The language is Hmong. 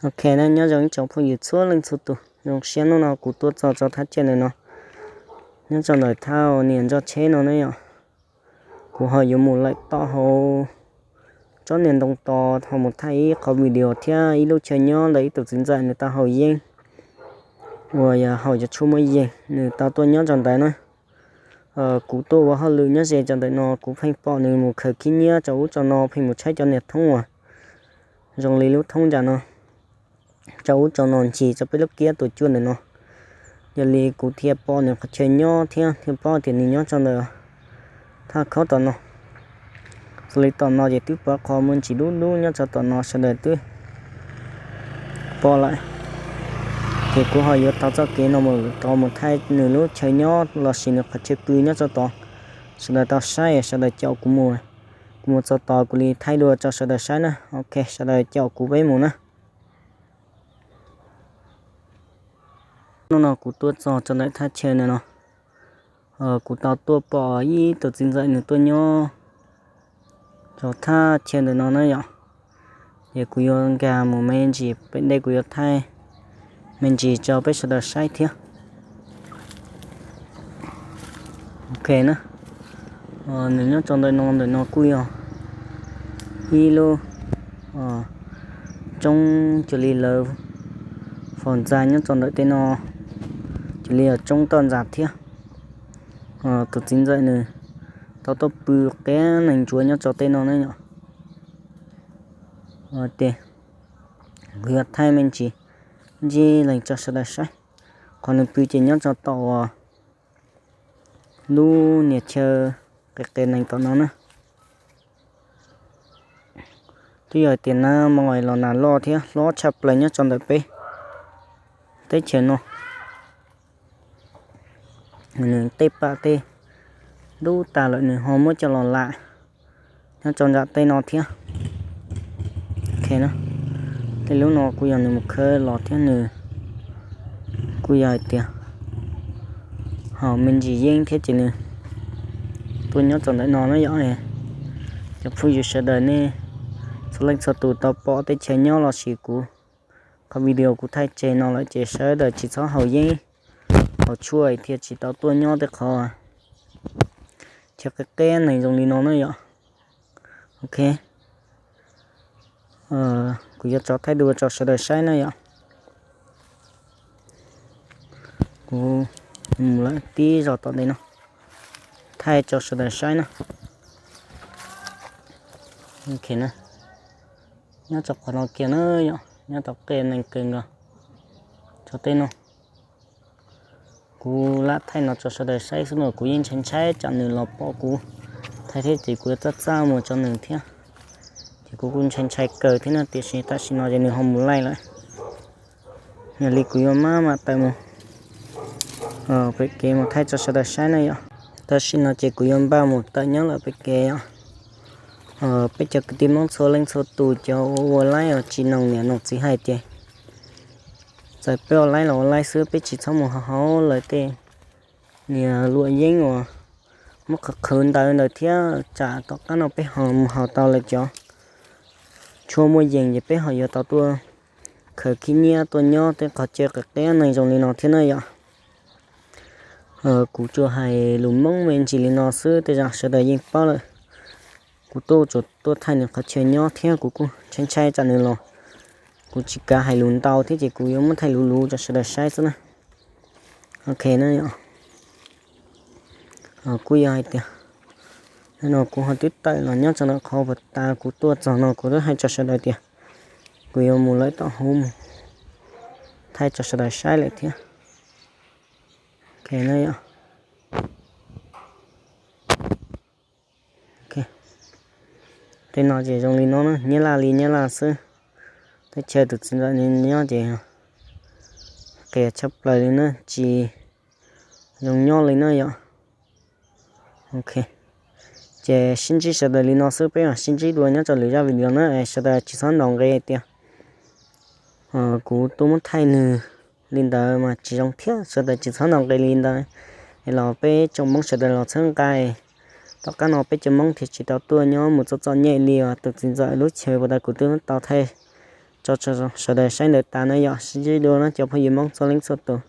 Ok na, nyob zoo ib tsoom phooj ywg txhua leej txhua tus, zoo siab hnub no kuv tuaj txog rau thaj chaw ntawm no, nyob rau ntawm thaj niam ntoj tsheb no na yom. Kuv ho yuav mus lawm tom hauv tsob niag ntoo tos ho mus thaij ib qho video thiab ib lub chaw nyob ntawm ib tus txiv ntxawm nws tau haus yeeb uas yog haus cov tshuaj muaj yees nws tau tuaj nyob rau ntawd na. Kuv tuaj ua hauj lwm nyob ze rau ntawm no kuv pheej pom nws mus khaws khib nyiab rau ub rau no, pheej mus tshaib cov niag thoob uas zoo li lub thoob ntawm no, rau ub rau no ncig rau peb lub kiab tuam cuaj ntawm no. Yog li kuv thiaj pom nws qhov chaw nyob thiab thiaj paub tias nws nyob rau ntawm thaj khaub tom no. Xws li tom no ces twb pom qhov muaj ntsis dub dub nyob rau tom no sawv daws twb pom lawm. Ces kuv ho yuav taug txoj kev no mus rau mus thaij nws lub chaw nyob lossis nws qhov chaw pw nyob rau tod. Sawv daws tau saib, sawv daws caum kuv mus, kuv mus txog tod kuv li thaij dua rau sawv daws saib na. Ok, sawv daws caum kuv peb mus na. Hnub no kuv tuaj txog rau ntawm thaj chaw ntawm no, kuv tau tuaj pom ib tus txiv ntxawm nws tuaj nyob rau thaj chaw ntawm no na yom. Ces kuv yuav nkag mus me ntsis pem ntej, kuv yuav thaij me ntsis rau peb sawv daws saib thiab. Ok na, nws nyob rau ntawm no, ntawm no kuj yog ib lub roob cuag li lawv faus ntxa nyob rau ntawm tej no, cuag li yog roob toj ntxas thiab. Tus txiv ntxawm nws tau tuaj pw qias neeg ntsuav nyob rau tej no na yom. Ces kuv yuav thaij me ntsis ntsib leej rau sawv daws saib. Qhov nws pw ces nyob rau tom uas lub niag chaw qias qias neeg tom no na. Twb yog tias nag hmo los nag loj thiab hlob tshaj plaws nyob rau ntawm peb teb chaws no. Nws tej pam tej dub tas lawm nws ho muab coj los lam nyob rau nram tej no thiab. Ok, tej lub no kuj yog nws mus khawb los thiab, nws kuj yog hais tias haus me ntsis yeeb thiab ces nws tuaj nyob rau ntawm no na yom. Cov phooj ywg sawv daws nej txhua leej txhua tus tau pom tej chaw nyob lossis kuv qhov video kuv thaij tseg no lawm ces sawv daws tsis txhob haus yeeb haus tshuaj thiaj tsis tau tuaj nyob tej qhov chaw qias qias neeg zoo li no na yom. Ok, kuv yuav tso thaij dua rau sawv daws saib na yom. Kuv mus lawm tib zog tom ntej no, thaij rau sawv daws saib na. Ok, nyob rau qhov no kiag na yom, nyob tau qias neeg kawg nkaus rau tej no. Kuv lam thaij no rau sawv daws saib xwb mas kuv yeej ntshai ntshai tsam nws los pom kuv thaij thiab ces kuv yuav txaj txaj muag rau nws thiab. Ces kuv kuj ntshai ntshai kawg thiab na, tiam sis tam sim no ces nws ho mus laij lawm. Yog li kuv yuav maj mam tawm mus pem kev mus thaij rau sawv daws saib na yom. Tam sim no ces kuv yuav npaj mus tawm nyob lawm pem kev yom. Peb cov kwv tij Hmoob txhua leej txhua tus cov ua ua laib uas tsis noog niam noog txiv hais tias txawm peb ua laib los ua laib xwb, peb tsis txhob mus haus haus lawv tej niag luam yeeb uas muab qhwv qhwv ntawd ntawd thiab tsam tom qab no peb ho mus haus tau lawv cov tshuaj muaj yees ces peb ho yuav tau tuaj khaws khib nyiab tuaj nyob tej qhov chaw qias qias neeg zoo li no thiab na yom. Kuv tsuas hais lus Hmoob me ntsis li no xwb, tej zaum sawv daws yeej paub lawm. Kuv tuaj tsuas tuaj thaij nws qhov chaw nyob thiab kuv kuj ntshai ntshai tsam nws los, kuv tsis kav hais lus ntau thiab ces kuv yuav muab thaij luv luv rau sawv daws saib xwb na. Ok na yom. Kuj yog hais tias no kuv ho twb tawm los nyob rau ntawm qhov puag ta kuv tuaj txog no kuv twb hais rau sawv daws tias kuv yuav mus lawm tom hauv mus thaij rau sawv daws saib lawm thiab. Ok na yom. Tej no ces zoo li no na, nyab laj li nyab laj xwb. Teb chaws tus txiv ntxawm nyob ces qias tshaj plaws li na, tsis zoo nyob li na yom. Ok, ces sib ntsib sawv daws li no xwb, peb mam sib ntsib dua nyob rau lwm zaj video na. Sawv daws tsis txhob ntaus nqi tias kuv tuaj muab thaij nws li ntawd mas tsis zoo thiab, sawv daws tsis txhob ntaus nqi li ntawd. Es los peb tsoom Hmoob sawv daws los txhawb nqa, tom qab no peb cov Hmoob thiaj tsis tau tuaj nyob mus txom txom nyem li os. Tus txiv ntxawm lub chaw puag ta kuv twb tau thaij Tso sawv daws saib ntawd tas na yom, sib ntsib dua na cov phooj ywg Hmoob txhua leej txhua tus.